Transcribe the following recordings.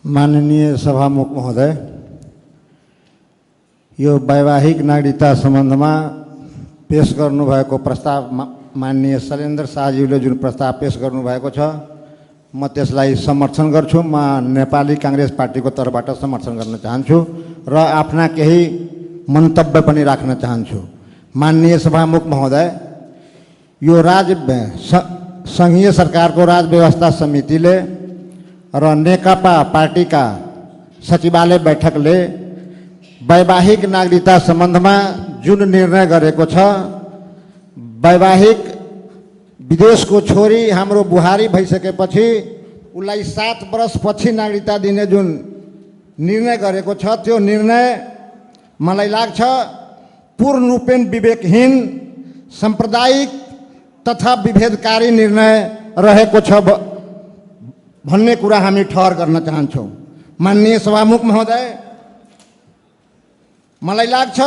माननीय सभामुख महोदय, यो वैवाहिक नागरिकता सम्बन्धमा पेश गर्नुभएको प्रस्ताव माननीय शैलेन्द्र शाहज्यूले जुन प्रस्ताव पेश गर्नुभएको छ, म त्यसलाई समर्थन गर्छु। म नेपाली कांग्रेस पार्टीको तर्फबाट समर्थन गर्न चाहन्छु र आफ्ना केही मन्तव्य पनि राख्न चाहन्छु। माननीय सभामुख महोदय, यो संघीय सरकारको राज व्यवस्था समितिले र नेकपा पार्टीका सचिवालय बैठकले वैवाहिक नागरिकता सम्बन्धमा जुन निर्णय गरेको छ, वैवाहिक विदेशको छोरी हाम्रो बुहारी भइसकेपछि उलाई 7 वर्षपछि नागरिकता दिने जुन निर्णय गरेको छ, त्यो निर्णय मलाई लाग्छ पूर्ण रूपेण विवेकहीन, सांप्रदायिक तथा विभेदकारी निर्णय रहेको छ भन्ने कुरा हामी ठहर गर्न चाहन्छौँ। माननीय सभामुख महोदय, मलाई लाग्छ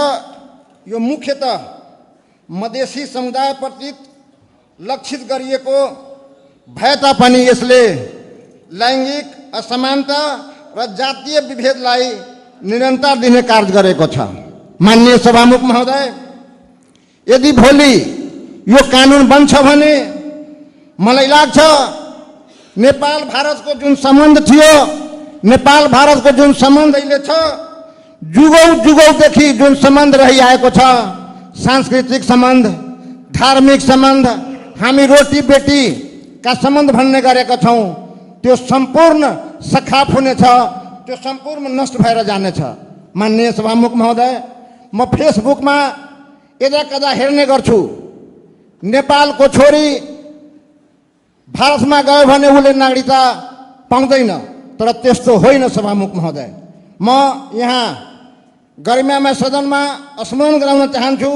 यो मुख्यतः मधेसी समुदायप्रति लक्षित गरिएको भए तापनि यसले लैङ्गिक असमानता र जातीय विभेदलाई निरन्तर दिने कार्य गरेको छ। माननीय सभामुख महोदय, यदि भोलि यो कानुन बन्छ भने मलाई लाग्छ नेपाल भारतको जुन सम्बन्ध थियो, नेपाल भारतको जुन सम्बन्ध अहिले छ, जुगौँदेखि जुन सम्बन्ध रहिआएको छ, सांस्कृतिक सम्बन्ध, धार्मिक सम्बन्ध, हामी रोटी बेटीका सम्बन्ध भन्ने गरेका छौँ, त्यो सम्पूर्ण सखाप हुनेछ, त्यो सम्पूर्ण नष्ट भएर जानेछ। माननीय सभामुख महोदय, म फेसबुकमा यदाकदा हेर्ने गर्छु, नेपालको छोरी भारतमा गयो भने उसले नागरिकता पाउँदैन, तर त्यस्तो होइन सभामुख महोदय। म यहाँ गरिमामय सदनमा स्मरण गराउन चाहन्छु,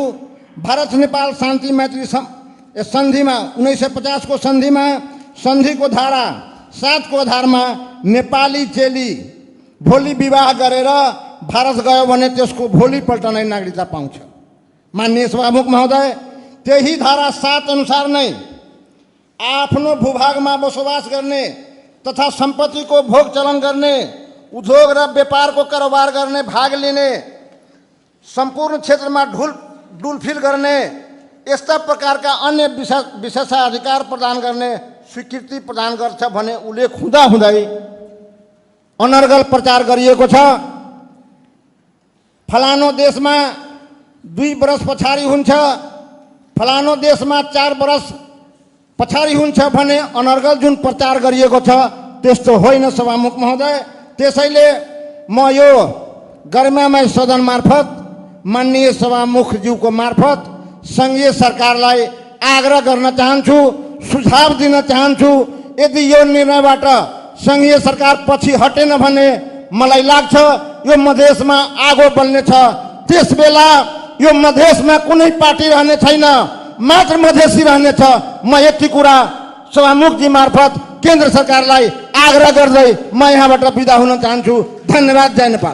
भारत नेपाल शान्ति मैत्री सन्धिमा 1950 को सन्धिको धारा 7 को आधारमा नेपाली चेली भोलि विवाह गरेर भारत गयो भने त्यसको भोलिपल्ट नै नागरिकता पाउँछ। माननीय सभामुख महोदय, त्यही धारा 7 अनुसार नै आफ्नो भूभागमा बसोबास गर्ने तथा सम्पत्तिको भोग चलन गर्ने, उद्योग र व्यापारको कारोबार गर्ने, भाग लिने, सम्पूर्ण क्षेत्रमा डुलफिल गर्ने, यस्ता प्रकारका अन्य विशेषाधिकार प्रदान गर्ने स्वीकृति प्रदान गर्छ भने उल्लेख हुँदाहुँदै अनर्गल प्रचार गरिएको छ। फलानो देशमा 2 वर्ष पछाडि हुन्छ, फलानो देशमा 4 वर्ष पछाडि हुन्छ भने अनर्गल जुन प्रचार गरिएको छ, त्यस्तो होइन सभामुख महोदय। त्यसैले म यो गरिमामय सदन मार्फत माननीय सभामुखज्यूको मार्फत संघीय सरकारलाई आग्रह गर्न चाहन्छु, सुझाव दिन चाहन्छु, यदि यो निर्णयबाट संघीय सरकार पछि हटेन भने मलाई लाग्छ यो मधेसमा आगो बल्नेछ। त्यसबेला यो मधेसमा कुनै पार्टी रहने छैन, मात्र मधेसी रहनेछ। म यति कुरा सभामुखजी मार्फत केन्द्र सरकारलाई आग्रह गर्दै म यहाँबाट बिदा हुन चाहन्छु। धन्यवाद। जय नेपाल।